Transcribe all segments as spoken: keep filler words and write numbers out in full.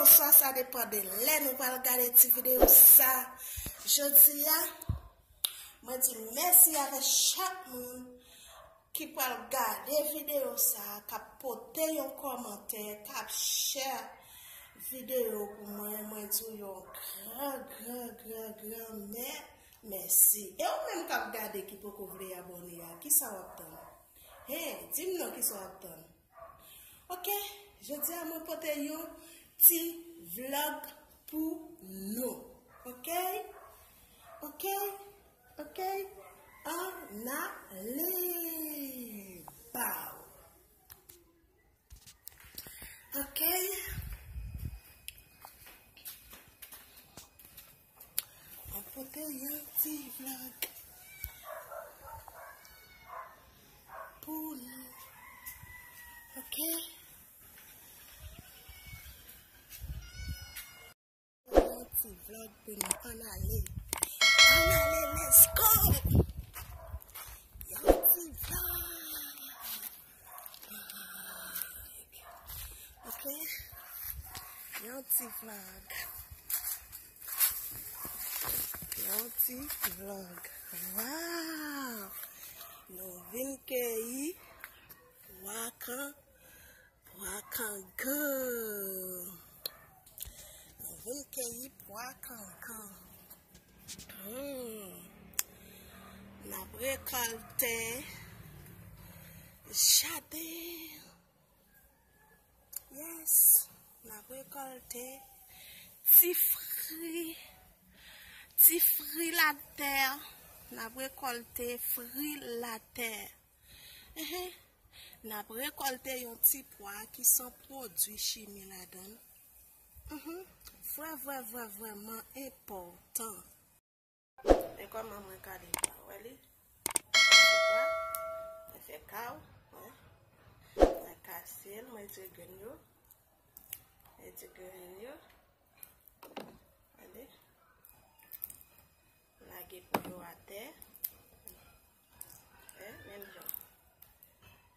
Bonswa, sa depann de lè nou pral gade ti videyo sa. Jodi a, mwen di mèsi avèk chak moun ki pral gade videyo sa, k ap pote yon kòmantè, k ap share videyo pou mwen. Mwen di w yon gran, gran, gran, gran mè-, mèsi. E ou menm k ap gade ki poko vle abòne a, kisa w ap tann? Hen, di m non, kisa w ap tann? Ok, jodi a mwen pote yon ti vlog pou nou. Ok? Ok? Ok? Ann ale! Baw! Ok? Mwen pote yon ti vlog pou nou. Ok? Yon ti vlog pou nou. Ann ale. Ann ale, let's go! Yon ti vlog. Ok? Yon ti vlog. Yon ti vlog. Waw! Nou vin keyi pwa kan-, pwa kango. Nou vin keyi pwa kango. Hmm. N ap rekòlte jaden. Yes. N ap rekòlte ti fri, ti fri latè. N ap rekòlte fri latè. Ehe. N ap rekòlte yon ti pwa ki san pwodui chimi ladan l. Mhm. Vrè, vrè, vrè, vrèman enpòtan. Men kòman mwen kale pwa, wè li? Kase pwa, mwen fè kaw, wè. Mwen kase l, mwen retire grenn yo. Mwen retire grenn yo. Gade. Lage pwa yo atè. Wè, menm jan.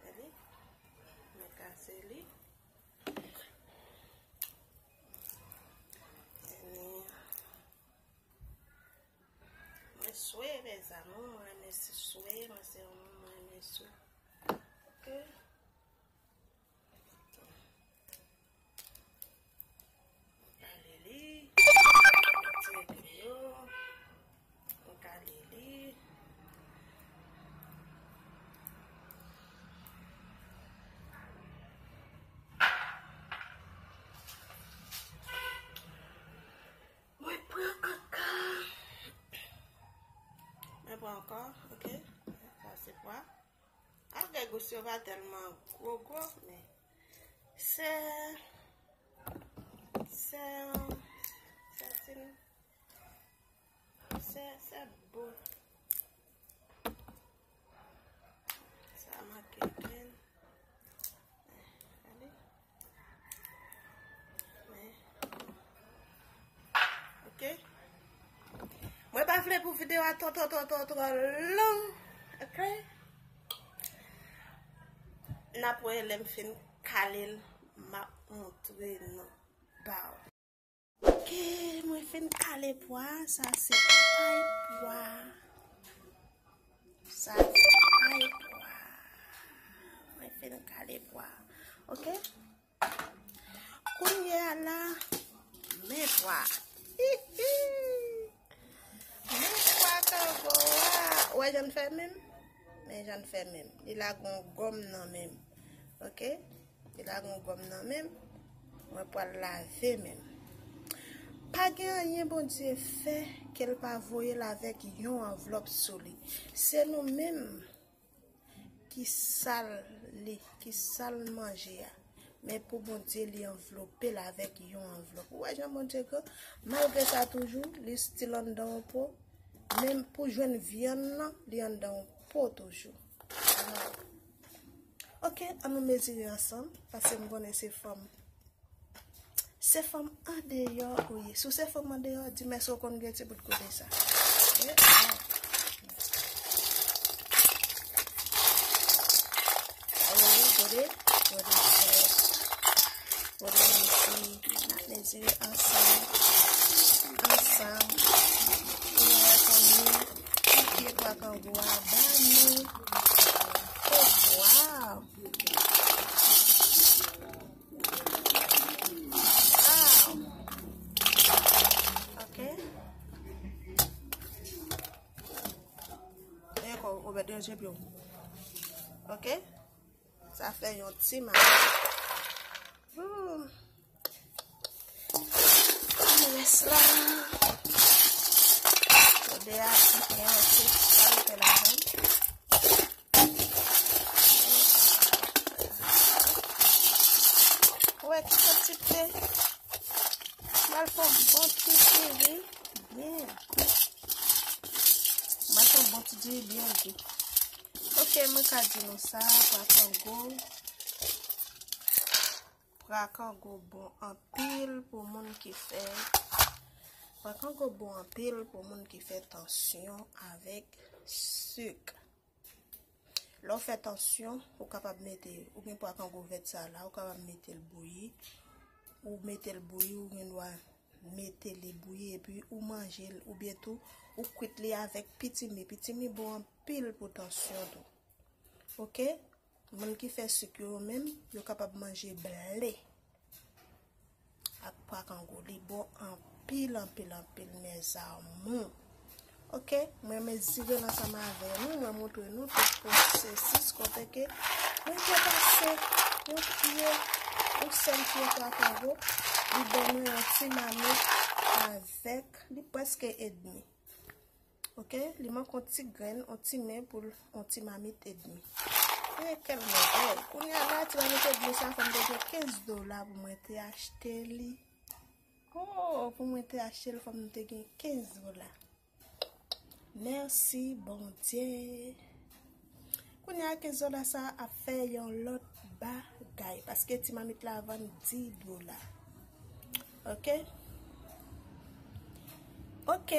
Gade. Mwen kase li. Gade. Mwen swe, mes amours, mwen renmen swe, mwen se yon moun mwen renmen swe. Ok. Mwen kale li, mwen tire grenn yo, mwen kale li. Mwen pran ankò. Mwen pran ankò, ok. Sa se pwa. Algè gous yo pa tèlman gwo gwo, men se, se, se, se, se, se bon. Sa make grenn. Gade. Men, ok. Mwen pa vle pou videyo a twò, twò, twò, twò, twò long. Ok? N ap wè lè m fin kale l, m ap montre nou. Baw. Ok, mwen fin kale pwa, sa se pay pwa. Sa se pay pwa. Mwen fin kale pwa. Ok? Kounye a la, men pwa. Hihi. Men pwa kango a. Ou wè jan l fè menm? Men jan l fè menm. Li lage yon gòm nan menm. Ok? Li lage yon gòm nan menm. Mwen pral lave menm. Pa gen anyen Bondye fè ke l pa voye l avèk yon anvlòp sou li. Se nou menm ki sal li, ki sal manje a. Men pou Bondye, li anvlope l avèk yon anvlòp. Ou wè jan Bondye gran? Malgre sa toujou, li still anndan yon po. Menm pou jwenn vyann nan, li anndan yon po toujou. Ok, ann nou mezire ansanm, paske m konnen se fanm. Se fanm andeyò ou ye. Si w se fanm andeyò, di m èske w konn gen ti bout kote sa. Ok? Ayo, gade, gade, gade, gade, gade, Tire ansanm, ansanm. Pou nou wè konbyen pike pwa kango a ba nou. Oh, wow! Wow! Ok. E kò, ou mèt ranje pye w. Ok. Sa fè yon ti mari. Ooh. Rès la. Odè a, gen yon ti sal fè ladan. Ou wè ki kantite. M pral fè yon bon ti diri byen gou. M pral fè yon bon ti diri byen gou. Ok, mwen ka di nou sa, pwa kango. Pwa kango bon anpil pou moun ki fè. Pwa kango bon anpil pou moun ki fè tansyon avèk sik. Lè w fè tansyon, ou kapab mete, ou gen pwa kango vèt sa la, ou kapab mete l bouyi. Ou mete l bouyi, ou gen dwa mete li bouyi, epi ou manje l, oubyen tou, ou kwit li avèk pitimi. Pitimi bon anpil pou tansyon tou. Ok? Moun ki fè sik yo, yo menm, yo kapab manje ble ak pwa kango. Li bon anpil, anpil, anpil, mes amours. Ok, mwen mezire l ansanm avè nou, mwen montre nou tout pwosesis kote ke mwen te pase yon pye, yon sèl pye pwa kango, li ban mwen yon ti mamit avèk, li prèske edmi. Ok, li manke yon ti grenn, yon ti men pou l, yon ti mamit edmi. E kèl mèvèy. Kounye a la, ti mamit edmi sa, fò m te gen kenz dola pou mwen te achte li. Oh, pou mwen te achte l, fò m te gen kenz dola. Mèsi, Bondye. Kounye a, kenz dola sa ap fè yon lòt bagay, paske ti mamit la vann dis dola. Ok? Ok.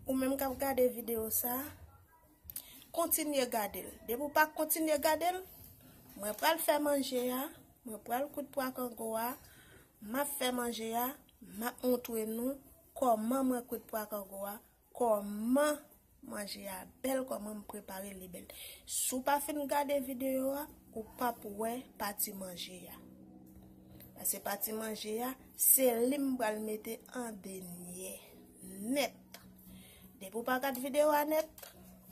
Ou menm k ap gade videyo sa, kontinye gade l. Depi w pa kontinye gade l, mwen pral fè manje a, mwen pral kwit pwa kango a, m ap fè manje a, m ap montre nou kòman mwen kwit pwa kango a, kòman manje a bèl, kòman m prepare li bèl. Si w pa fin gade videyo a, ou p ap wè pati manje a. Paske pati manje a, se li m pral mete an dènye nèt. Depi w pa gad videyo a nèt,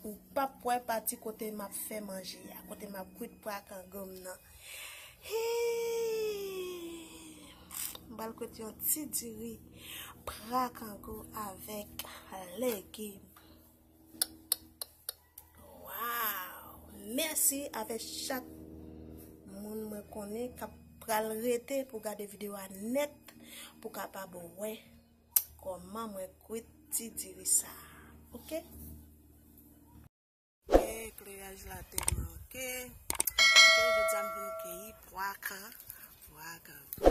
ou p ap wè pati kote m ap fè manje a, kote m ap kwit pwa kango m nan. Hii! M pral kwit yon ti diri pwa kango avèk legim. Wow! Mèsi avèk chak moun mwen konnen k ap pral rete pou gade videyo a nèt, pou kapab wè kòman mwen kwit ti diri sa a. Ok? Ekleraj la te manke. Ok, jodi a m vin keyi pwa kan, pwa kango.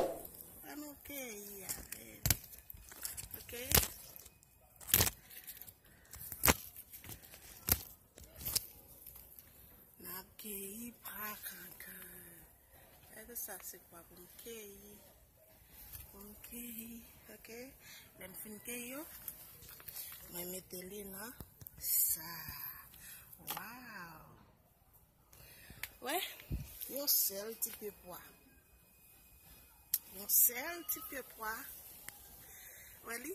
Ann nou keyi avè m. Ok? N ap keyi pwa kango. Èske sa se pwa pou m keyi? Pou m keyi, ok? Lè m fin keyi yo, mwen mete li nan sa. Wow! Wè, yon sèl ti pye pwa. Yon sèl ti pye pwa. Wè li?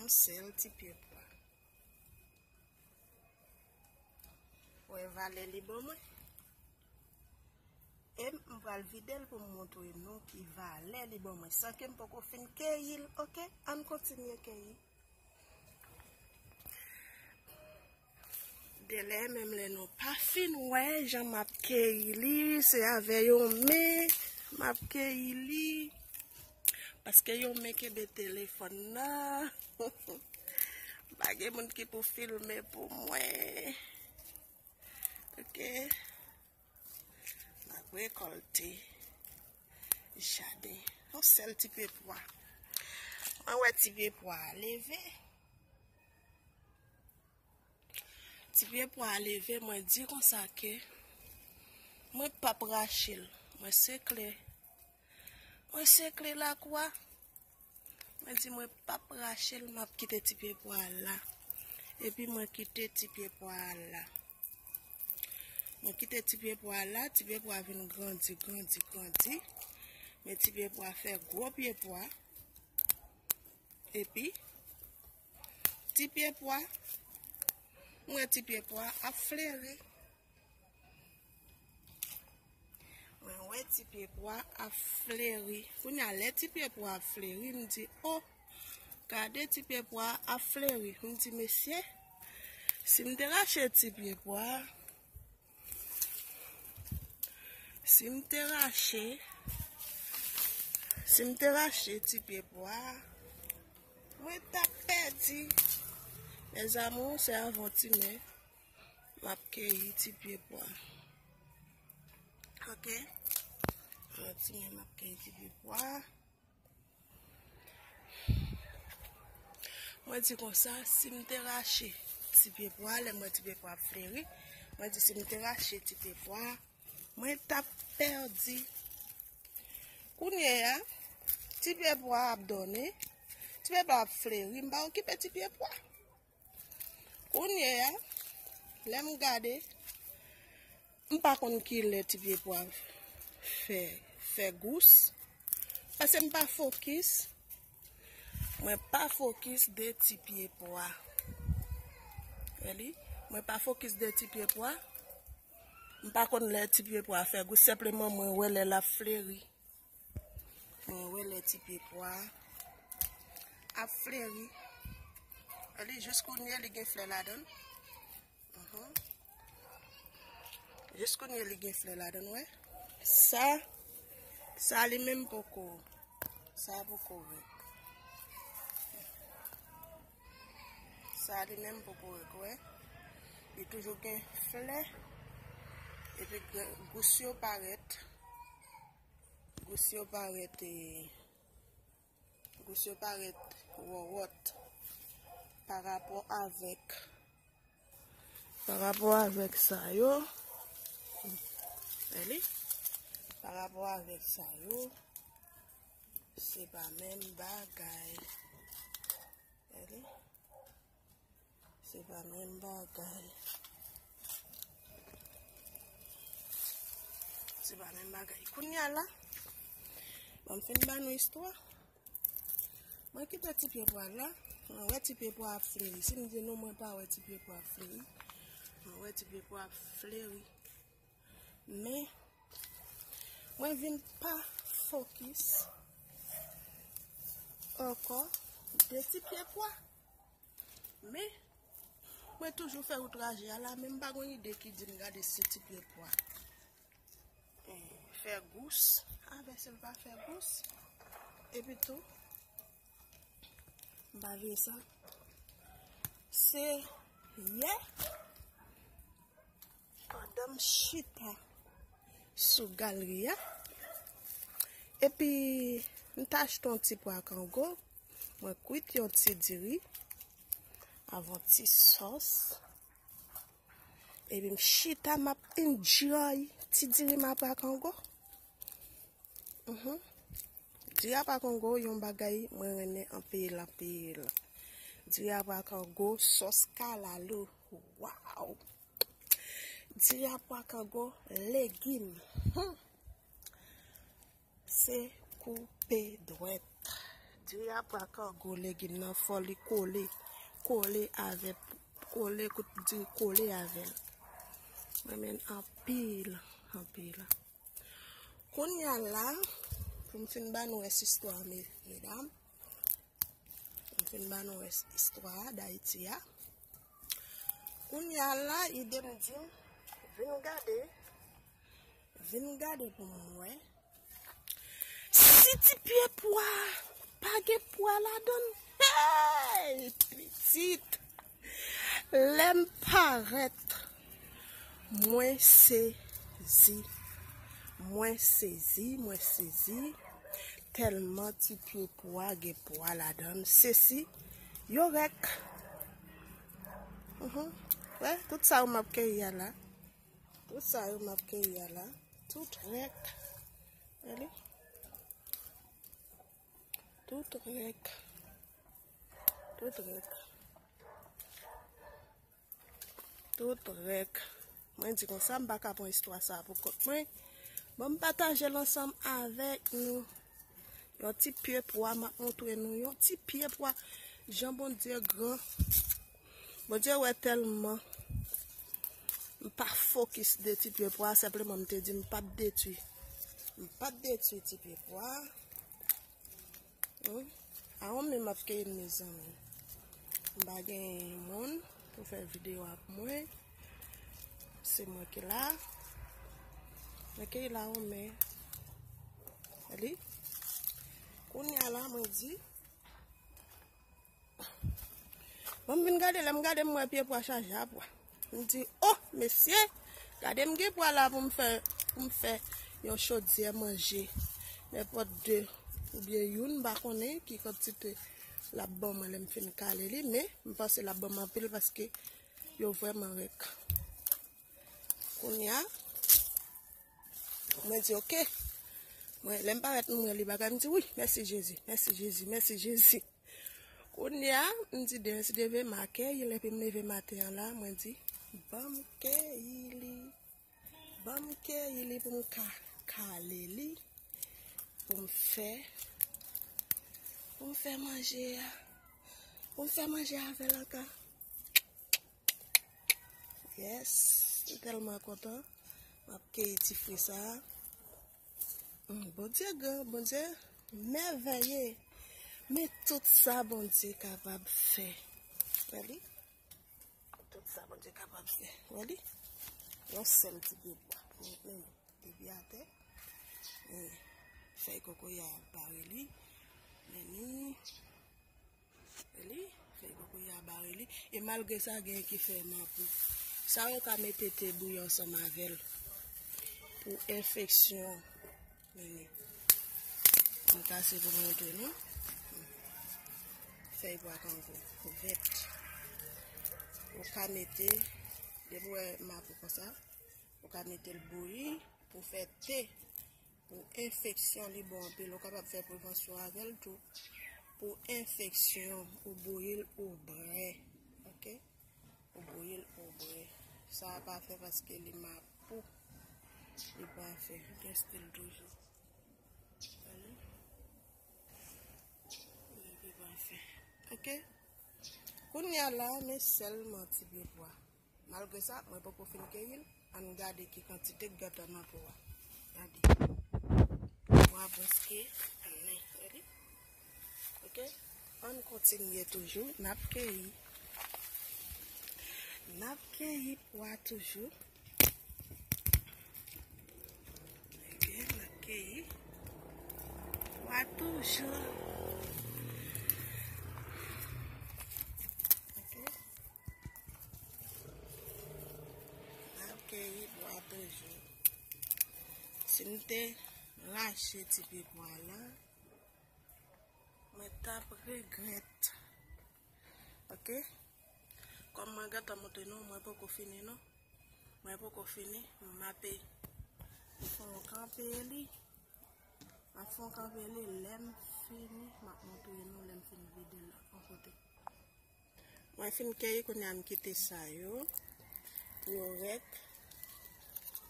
Yon sèl ti pye pwa. Wè valè li ban mwen. E m pral vide l pou m montre nou ki valè li ban mwen. San ke m poko fin keyi l, ok? Ann kontinye keyi. Dèlè, menm lè nou pa fin wè jan m ap keyi li, se avè yon men m ap keyi li. Paske yon men kenbe telefòn nan. Pa gen moun ki pou filme pou mwen. Ok. M ap rekòlte jaden. Yon sèl ti pye pwa. Mwen wè ti pye pwa a leve. Ti pye pwa a leve, mwen di konsa ke mwen p ap rache l. Mwen se kle. Mwen sekle lakou a. Mwen di mwen p ap rache l, m ap kite ti pye pwa a la. Epi mwen kite ti pye pwa a la. Mwen kite ti pye pwa a la, ti pye pwa a vin grandi, grandi, grandi. Men ti pye pwa a fè gwo pye pwa. Epi, ti pye pwa, mwen wè ti pye pwa ap fleri. Mwen wè ti pye pwa ap fleri. Kounye a, lè ti pye pwa ap fleri, m di, o, gade ti pye pwa ap fleri. M di, mesye, si m te rache ti pye pwa, si m te rache, si m te rache ti pye pwa, mwen t ap pèdi. Mes amours, se avan ti mè. M ap keyi ti pye pwa. Ok? Yon ti men m ap keyi ti pye pwa. Mwen di konsa, si m te rache ti pye pwa, lè mwen ti pye pwa ap fleri, mwen di si m te rache ti pye pwa, mwen t ap pèdi. Kounye a, ti pye pwa ap donnen, ti pye pwa ap fleri, m pa okipe ti pye pwa. Kounye a, lè m gade, m pa konn ki lè ti pye pwa fè, fè gous. Paske m pa fokis. Mwen pa fokis de ti pye pwa. Wè li? Mwen pa fokis de ti pye pwa. M pa konn lè ti pye pwa fè gous. Senpleman, mwen wè lè l ap fleri. Mwen wè lè ti pye pwa ap fleri. Li jis kounye li gen flè ladan l. Mhm. Jis kounye li gen flè ladan l, wè. Sa, sa li menm poko, sa poko rèk. Sa li menm poko rèk, wè. Li toujou gen flè. Epi gous yo parèt. Gous yo parèt, e, gous yo parèt wòwòt pa rapò avèk, pa rapò avèk sa yo. Wè li? Pa rapò avèk sa yo, se pa menm bagay. Wè li? Se pa menm bagay. Se pa menm bagay. Kounye a la, ban m fin ba nou istwa. Mwen kite ti pye pwa la. Mwen wè ti pye pwa ap fleri. Si m di nou mwen pa wè ti pye pwa ap fleri, mwen wè ti pye pwa ap fleri. Men, mwen vin pa fokis ankò de ti pye pwa. Men, mwen toujou fè wout raje a la, men m pa gon ide ki di m gade si ti pye pwa, eh, fè gous, avè si l pa fè gous. Epi tou, m pa vle sa. Se yè, pandan m chita sou galri a, epi m t achte yon ti pwa kango, mwen kwit yon ti diri avè yon ti sòs, epi m chita m ap enjoy ti diri m a pwa kango. Mhm. Diri a pwa kango, yon bagay mwen renmen anpil, anpil. Diri a pwa kango, sòs kalalou. Waw! Diri a pwa kango, legim. Hmm. Se koupe dwèt. Diri a pwa kango, legim nan fò li kole. Kole avè, kole, kout diri kole avè l. Mwen renmen l anpil, anpil. Kounye a la, pou m fin ba nou rès istwa, me-, medam. Pou m fin ba nou rès istwa Dayiti a. Kounye a la, ide m di m, vin gade. Vin gade pou m wè. Si ti pye pwa pa gen pwa ladan l, hey, pitit! Lè m parèt, mwen sezi. Mwen sezi, mwen sezi. Tèlman ti pye pwa gen pwa ladan l. Sesi, yo rèk. Mhm. Wè, tout sa yo m ap keyi a la. Tout sa yo m ap keyi a la. Tout rèk. Gade. Tout rèk. Tout rèk. Tout rèk. Mwen di konsa, m pa ka pran istwa sa pou kont mwen. Bon, m pataje l ansanm avèk nou. Yon ti pye pwa, m ap montre nou. Yon ti pye pwa. Jan Bondye gran. Bondye wè tèlman. M pa fokis de ti pye pwa, senpleman m te di m p ap detwi. M p ap detwi ti pye pwa. Hmm? A, mwen menm m ap keyi l, mezanmi. M pa gen moun pou fè videyo ak mwen. Se mwen ki la. Mwen keyi la, mwen. Li. Kounye a la, mwen di. Bon, m vin gade, lè m gade, m wè pye pwa chaje a pwa. M di, oh, mesye, gade m gen pwa la pou m fè, pou m fè yon chodyè manje. Nenpòt de, oubyen youn, m pa konnen ki kantite l ap ban mwen lè m fin kale li, men m panse l ap ban m anpil paske yo vrèman rèk. Kounye a, mwen di, oke. Mwen, lè m parèt, m wè li bagay, m di, wi, mèsi Jezi, mèsi Jezi, mèsi Jezi. Kounye a, m di, demen si Dye vle, m a keyi l, epi m leve maten an la, mwen di, ban m keyi li. Ban m keyi li pou m ka kale li, pou m fè, pou m fè manje a, pou m fè manje avè l ankò. Yes, m tèlman kontan. M ap keyi ti fwi sa a. Mm, Bondye gran, Bondye mèvèye. Men tout sa Bondye kapab fè. Wè li? Tout sa Bondye kapab fè. Wè li? Yon sèl ti pye bwa. Men, men, depi atè. Men, fèy kokoye a bare li. Men li. Li, fèy kokoye a bare li. E malgre sa, gen ki fè mapou. Sa yo ka mete te bouyi ansanm avè l pou enfeksyon. Men li. Mwen kase pou montre nou. Fèy pwa kankou vèt. Ou ka mete, depi w wè mapou konsa, ou ka mete l bouyi pou fè te. Pou enfeksyon, li bon anpil. Ou kapab fè prevansyon avè l tou. Pou enfeksyon, ou bouyi l, ou bwè. Oke? Ou bouyi l, ou bwè. Sa a pa fè paske li mapou. Li pa fè. Reste l toujou. Li pa fè. Oke? Kounye a la, men sèlman ti pye pwa. Malgre sa, mwen poko fin keyi l. Ann gade ki kantite k gentan nan po a. Gade. Po a prèske plen. Gade. Oke? Ann kontinye toujou. N ap keyi. N ap keyi pwa toujou. Ebyen, n ap keyi pwa toujou. Oke. N ap keyi pwa toujou. Si m te rache ti pye pwa la, mwen t ap regrèt. Oke? Kòm mwen gentan montre nou, mwen poko fini non. Mwen poko fini, m ape fè yon kanpe li. M ap fè yon kanpe li, lè m fini, m ap montre nou lè m fin vide l yon kote. Mwen fin keyi, kounye a m kite sa yo pou yo rèk.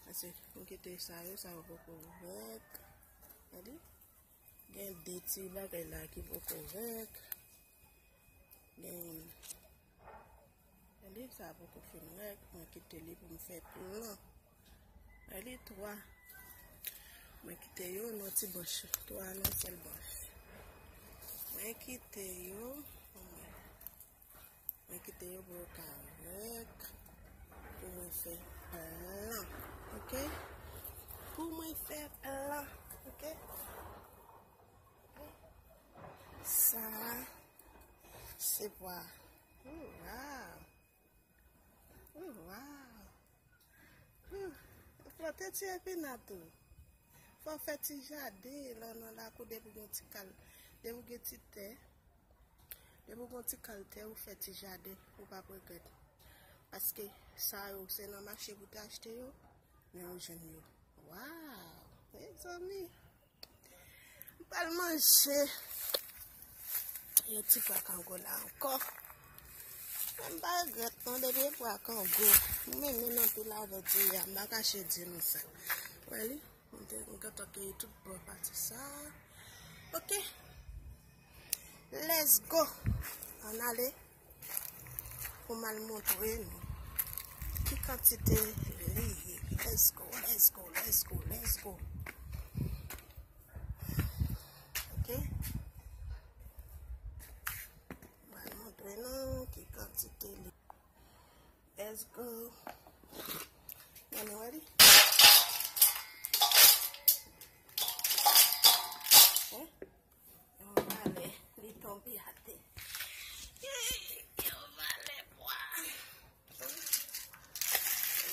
Paske m kite sa yo, sa yo poko rèk. Gade. Gen de ti bagay la ki poko rèk. Gen youn. Gade, sa poko fin rèk. Mwen kite li pou m fè plan. Gade, twa. Mwen kite yo nan ti branch. Twa nan sèl branch. Mwen kite yo. Mwen kite yo pou yo ka rèk. Pou mwen fè plan. Oke? Pou mwen fè plan. Oke? Sa, se pwa. Oh, wow. Oh, wow. Hmm, plante ti epina tou. Fò w fè ti jaden lan nan lakou depi w gen ti kal, depi w gen ti tè. Depi w gen ti kal tè, ou fè ti jaden, ou p ap regrèt. Paske sa yo, se nan mache pou te achte yo, men ou jwenn yo. Waw! Mezanmi! M pral manje. Yon ti pwa kango la ankò. Mwen m pa regrèt non, depi e pwa kango. Mwen menm anpil avè Dye a, m pa kache di nou sa. Wè li, mwen te, mwen gentan keyi tout bò pati sa. Ok. Let's go. Ann ale. Pou m al montre nou ki kantite li ye. Let's go, let's go, let's go, let's go. Ok. M al montre nou ki kantite li. Let's go. Ann wè li. Ok. Yon valè, li tonbe atè. Yon valè bwa.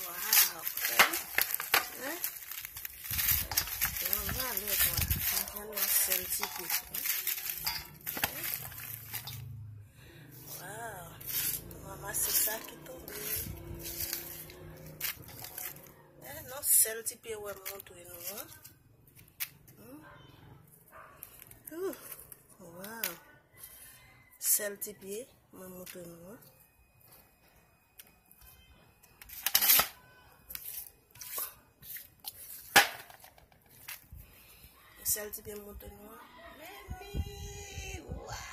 Waw. Hein? Yon valè bwa. Yon valè sèl ti pye. Waw. Ranmase sa ki tonbe. Eh, non, sèl ti pye wè m montre nou an. Hmm. Ouh, waw. Sèl ti pye, mwen montre nou an. Sèl ti pye montre nou an. Men li, waw.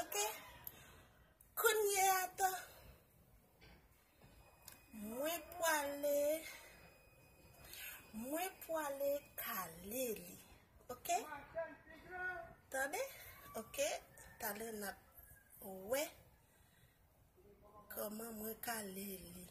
Ok. Kounye a tan. Mwen pwale, mwen pwale kale li. Ok? Tande? Ok? Talè n ap wè kòman mwen kale li.